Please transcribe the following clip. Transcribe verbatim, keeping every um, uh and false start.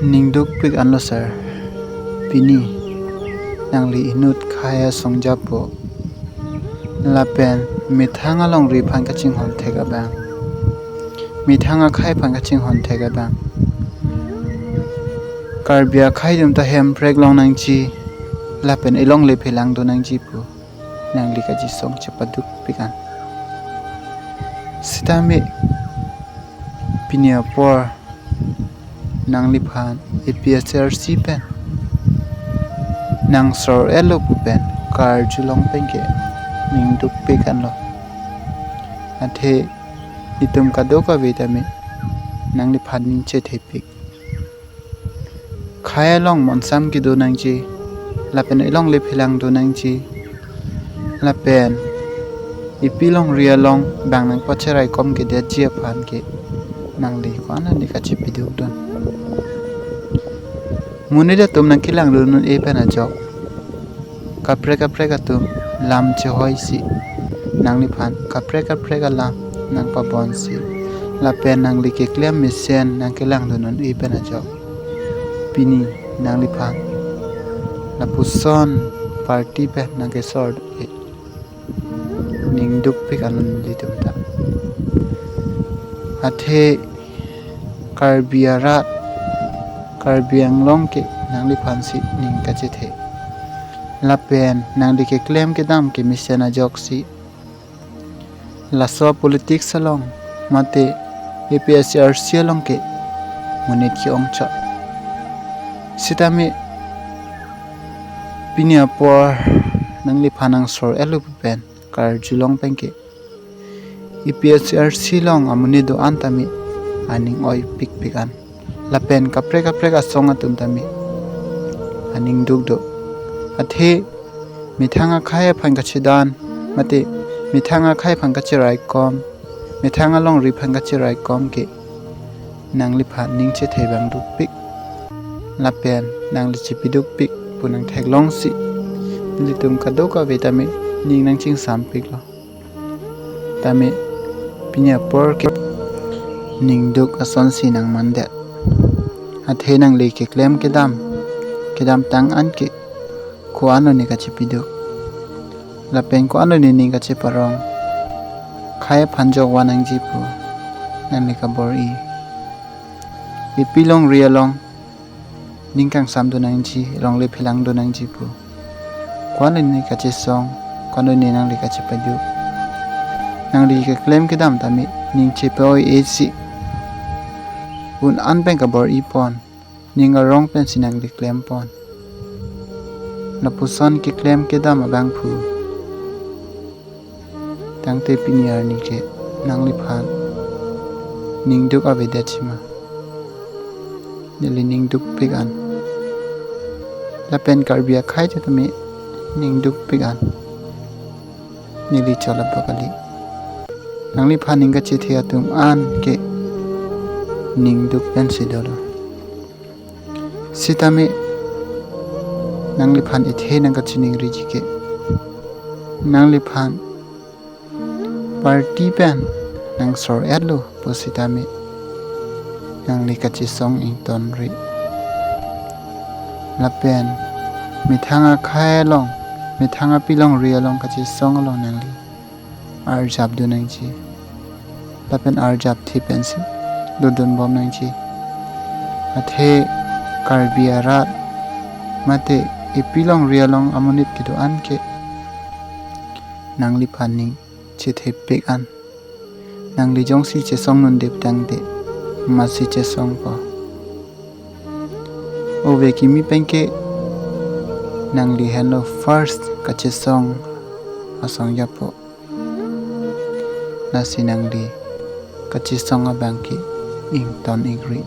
Ning dukpik anlo sir. Pini nangli inut khei asong japo. Lapen methang alongri aphan kachinghon thek abang, methang akhei aphan kachinghon thek abang, Karbi akhei atum ta hemprek long nangji, lapen elongle phelang do nangji pu nangli kachesong chepadukpik an. Sitame pini apor nangliphan A P S C R C pen nang sor-etlo pu pen karjulong penke ning dukpik anlo. Athe itum kadokave tame nangliphan ning chethepik. Khei along monsam kedo nangji, lapen elongle phelang do nangji, lapen epi longri along bang nangpacheraikom kedetji aphan ke nangli ko-an ani kachepidukdun. Monit atum nangkelangdun un-e pen ajok, kaprek kaprek atum lam chehoisi nangliphan kaprek kaprek alam nangpabonsi, lapen nangli keklem mesen nangkelangdun un-e pen ajok, pini nangliphan lapuson party pen nangkesor-e. Ning dukpik anlo nelitum ta. Athe Karbi arat, Karbi Anglong ke nangliphansi ning kachethe. Lapen nangli keklem kedam kemesen ajoksi laso politics along mate A P S C R C along ke monit ke-ongchot. Sitame pini apor nangliphan nang sor-etlo pu pen karjulong penke A P S C R C along amonit do-an tame aning oipikpik an, lapen kaprek kaprek asong atum tame aning duk do. Athe methang akhei aphan kachedan mate methang akhei aphan kacheraikom, methang alongri aphan kacheraikom ke nangliphan ning chethe abang dukpik, lapen nangli chepidukpik pu nangtheklongsi nelitum kadokave tame ning nangchingsampiklo. Tame pini apor ke ning duk asonsi nangmandet. Athe nangli keklem kedam, kedamtang an ke ko-anlo ne kachepiduk, lapen ko-anlo ne ning kacheparong? Khei aphan jok van nangji pu nangli kabor-i. Epi longri along ning kangsam do nangji, elongle phelang do nangji pu ko-anlo ne kachesong, ko-anlo ne nangli kachepaduk? Nangli keklem kedam tame ning chepa-oi-esi un-an pen kabor-ipon, ning arong pensi nangli klempon. Lapuson keklem kedam abangphu tangte pini arni ke nangliphan ning duk avedetji ma? Neli ning dukpik an, lapen Karbi akhei atum tame ning dukpik an. Neli cholap ba kali. Nangliphan ning kachethe atum an ke ning duk pensi dolo. Sitame nangliphan ethe nang kachiningriji ke, nangliphan party pen nang sor-etlo pusitame nangli kachesong ingtonri. Lapen methang akhei along, methang epi longri along kachesong along nangli arjap do nangji, lapen arjapthe pensi dodunbom nangji. Athe Karbi arat mate epi longri along amonit kedo-an ke nangliphan ning chethepik an. Nangli jongsi chesong nundep tangte, masi chesongpo? Ove kimi penke nangli henlo first kachesong asong japo. Lasi nangli kachesong abang ke ington ingri.